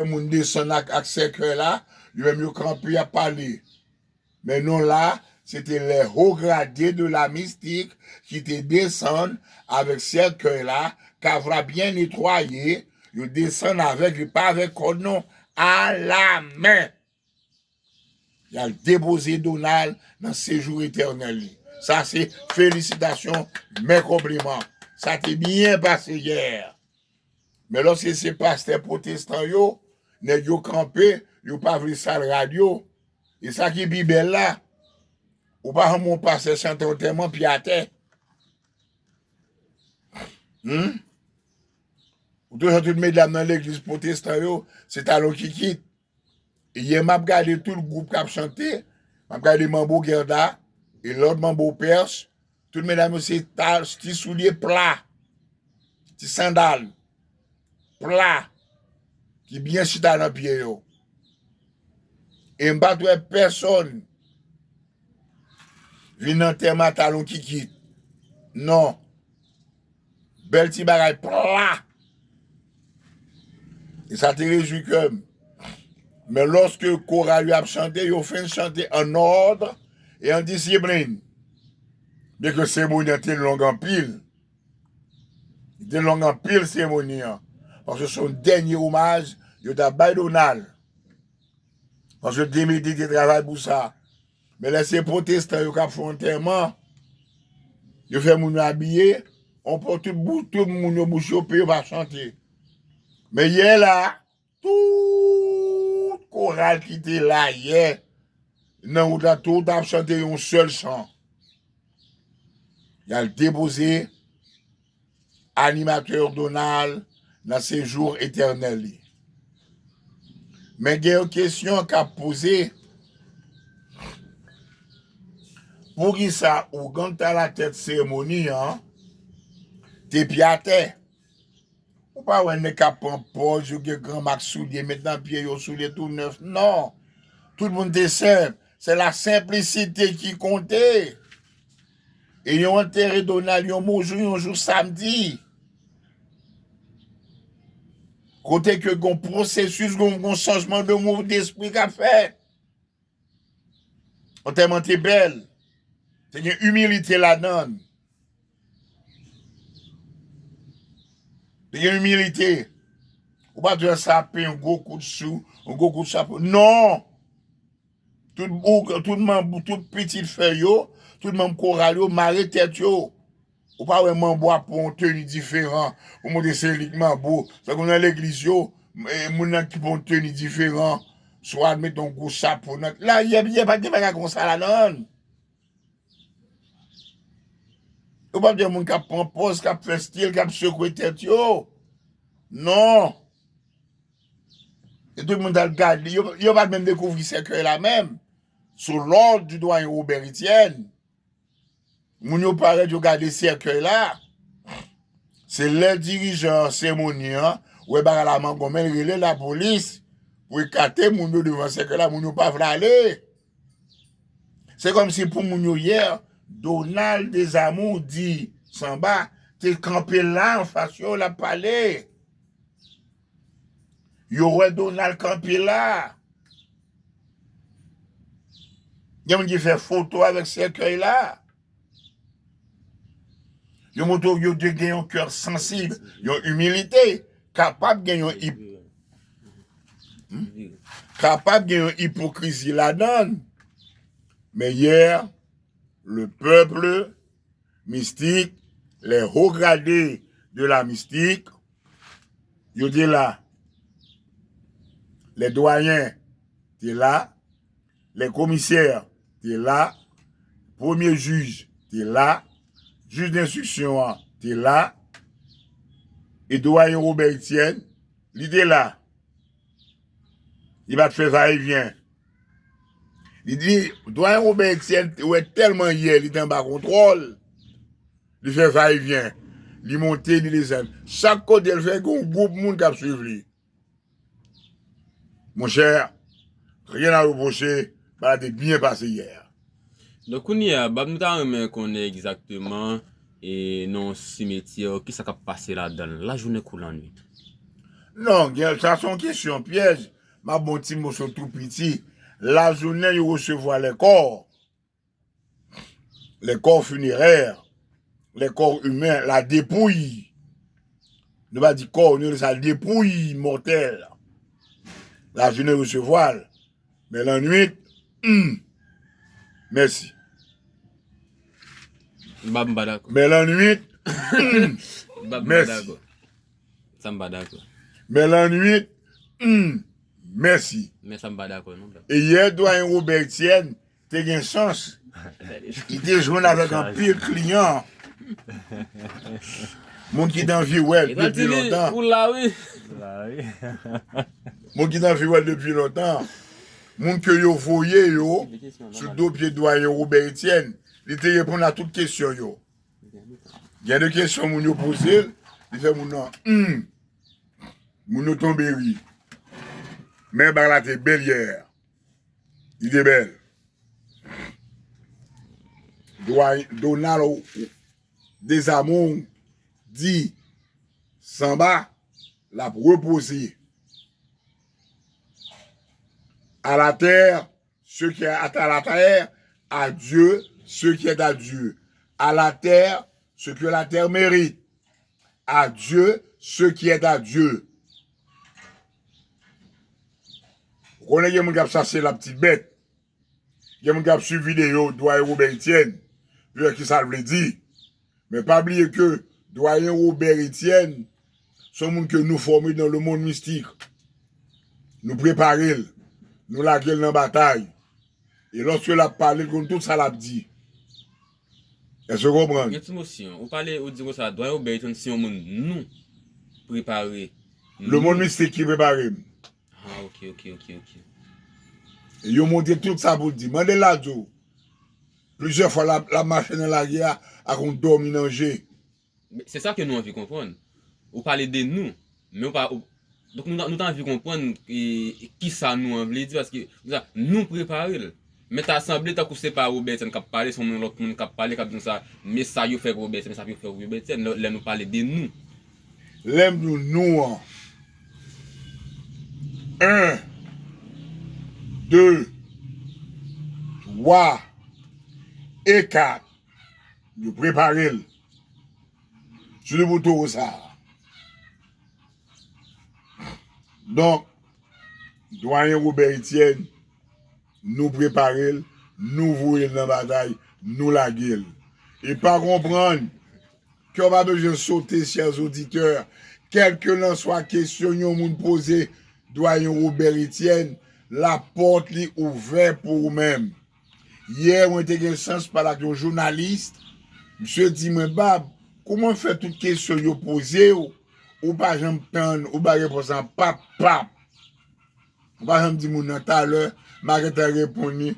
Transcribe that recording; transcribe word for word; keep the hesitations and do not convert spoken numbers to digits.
Moun desann ak, ak sèkèy la, yo menm yo kanpe y ap pale. Men non la, se te les hauts gradés de la mystique ki te desann avèk sèkèy la, kavra byen netwaye, yo desann avèk li, pa avèk kòd non, alamen. Y al depoze Donald nan sejou etènèl li. Sa se felisitasyon, men konpliman. Sa te byen pase yè. Men lòske se pastè pwotestan yo, nèg yo kanpe, yo pa vle sal rad yo. E sa ki pi bèl la, ou pa janm wè yon pastè chante antèman pye atè. Hmm? Ou toujou tout medam nan legliz pwotestan yo, se talon kikit. E yè m ap gade tout gwoup k ap chante, m ap gade Manbo Gerda e lòt Manbo Pèch, tout medam yo se ta, ti soulye pla, ti sandal pla, ki byen chita nan pye yo. E m pa t wè pèsonn vin nan antèman a talon kikit. Non. Bèl ti bagay pla. E sa te rejwi kè m. Men lòske koral yo ap chante, yo fenk chante an òd e an disiplin. Byenke seremoni an te long anpil. Li te long anpil seremoni an. Paske se yon dènye omaj yo t ap bay Donald. Paske yo te mete, te travay pou sa. Men lè se pwotestan yo k ap fè antèman, yo fè moun yo abiye, on pran tout bou-, tout moun yo bouch yo pe, yo pa chante. Men yè la, tout koral ki te la yè, nan wout la, tout ap chante yon sèl chan. Y al depoze animatè Donald nan sejou etènèl li. Men gen yon kesyon k ap poze, poukisa ougan k t alatèt seremoni an te pye atè? Ou pa wè nèg k ap pran pòz, yo gen gran mak soulye, met nan pye yo, soulye tou nèf. Non. Tout moun te senp. Se la senplisite ki konte. E yon antere Donald, yon bon jou, yon jou samdi. Kote ke gon pwosesis, gon, gon chanjman de mou, despri k ap fèt. Antèman te bèl. Te gen imilite ladan l. Te gen imilite. Ou pa t wè sa pen yon gwo kout sou, yon gwo kout chapo. Non! Tout, ou, tout manm, tout pitit fè yo, tout manm koral yo, mare tèt yo. Ou pa wè manbo a pran yon teni diferan pou montre se li k manbo. Tankou nan legliz yo, e, moun nan ki pran yon teni diferan, swa met yon gwo chapo nan. La, yè, yè pa t gen bagay konsa ladan l. Ou p ap di moun k ap pran pòz, k ap fè stil, k ap sekwe tèt yo. Non. E tout moun t al gade. Yo, yo pa t menm dekouvri sèkèy la menm. Sou lòd di dwayen Robert Etienne, moun yo parèt, yo gade sèkèy la. Se lè dirijan seremoni an wè bagay la mangonmen, l rele lapolis pou ekate moun yo devan sèkèy la, moun yo pa vle ale. Se kòmsi pou moun yo yè, Donald Desamours di Sanba te kanpe la anfas yo, l ap pale. Yo wè Donald kanpe la. Gen moun ki fè foto avèk sèkèy la. Yo montre w yo te gen yon kè sansib, yon imilite, kapab gen yon ip-, hmm? Kapab gen yon ipokrizi ladan l. Men yè, le peuple mystique, les hauts gradés de la mystique, yo te la. Les doyens te la. Les commissaires te la. Premye jij te la. Jij denstriksyon an te la. E doyen Robert Etienne, li te la. Li pa t fè vayevyen. Li di, doyen Robert Etienne te wè tèlman yè li te anba kontwòl, li fè vayevyen. Li monte, li desann. Chak kote l fè, gen yon gwoup moun k ap swiv li. Monchè, rien à reprocher, bagay la te byen pase yè. Donk, kounye a, Bab, nou ta renmen konnen egzakteman, e nan yon simetyè, kisa k ap pase ladan l, lajounen kou lannwit? Non, gen, sa se yon kesyon pyèj. M ap ba w ti moso tou piti. Lajounen yo resevwa lè kò. Les corps funéraires, les corps humains, la dépouille. Nou pa di kò, nou rele sa dépouille mortelle. Lajounen resevwa l. Men lannwit, hmm, mèsi. M pa m pa dakò. Men lannwit, M pa m pa mèsi. Dakò. Sa m pa dakò. Men lannwit, hmm, mèsi. Men sa m pa dakò non. E yè, dwayen Robert Etienne te gen chans. Li te jwenn avèk anpil kliyan. Moun ki t anvi wè l depi lontan. Ou la wi. Moun ki t anvi wè l depi lontan. Moun ke yo voye yo sou do pye dwayen Robert Etienne. Li te reponn a tout kesyon yo. Gen de kesyon moun yo poze l, li fè moun nan hmm. Moun yo tonbe ri. Men bagay la te bèl yè. Li te bèl. Dwa- Donald Desamours di Sanba l ap repoze. À la terre ce qui est à la terre, à Dieu ce qui est à Dieu. À la terre ce que la terre mérite. À Dieu ce qui est à Dieu. Ou konnen gen moun k ap chache laptibèt. Gen moun k ap swiv videyo dwayen Robert Etienne pou yo wè ki sa l vle di. Men pa bliye ke dwayen Robert Etienne se yon moun ke nou fòme dans le monde mystique. Nou prepare l. Nou lage l nan batay. E lòske l ap pale, l konn tout sa l ap di. Èske w konprann? Yon ti mo si yon. Ou pale, ou di konsa, dwayen Robert Etienne se yon moun nou prepare. Le monde mystique ki prepare m. Ah, ok, ok, ok, ok. E yo montre tout sa pou l di. Mande l la di w. Plizyè fwa l ap l ap mache nan lari a ak yon dòmi nan je. Se sa ke nou anvi konprann. Ou pale de nou, men ou pa ou, donk nou, nou ta anvi konprann e, kisa nou an vle di, paske nou prepare l. Men ta sanble tankou se pa Robert Etienne k ap pale, se yon lòt moun k ap pale, k ap di nou sa, men sa yo fè pou Robert Etienne, men sa yo fè pou Robert Etienne, lè, lè nou pale de nou. Lè m di w nou an, en, de, twa e kat, nou prepare l. Sou li pou towo sa a. Donk, dwayen Robert Etienne, nou prepare l, nou voye l nan batay, nou lage l. E pa konprann, kè w pa bezwen sote, chè oditè, kèlkelanswa kesyon yon moun poze dwayen Robert Etienne, lapòt li ouvè pou ou menm. Yè, mwen te gen chans pale ak yon jounalis. Misye di mwen, Bab, kouman fè tout kesyon yo poze w, ou pa janm tann, ou bay repons lan pap, pap. Ou pa janm di moun nan talè, m a gentan reponn li.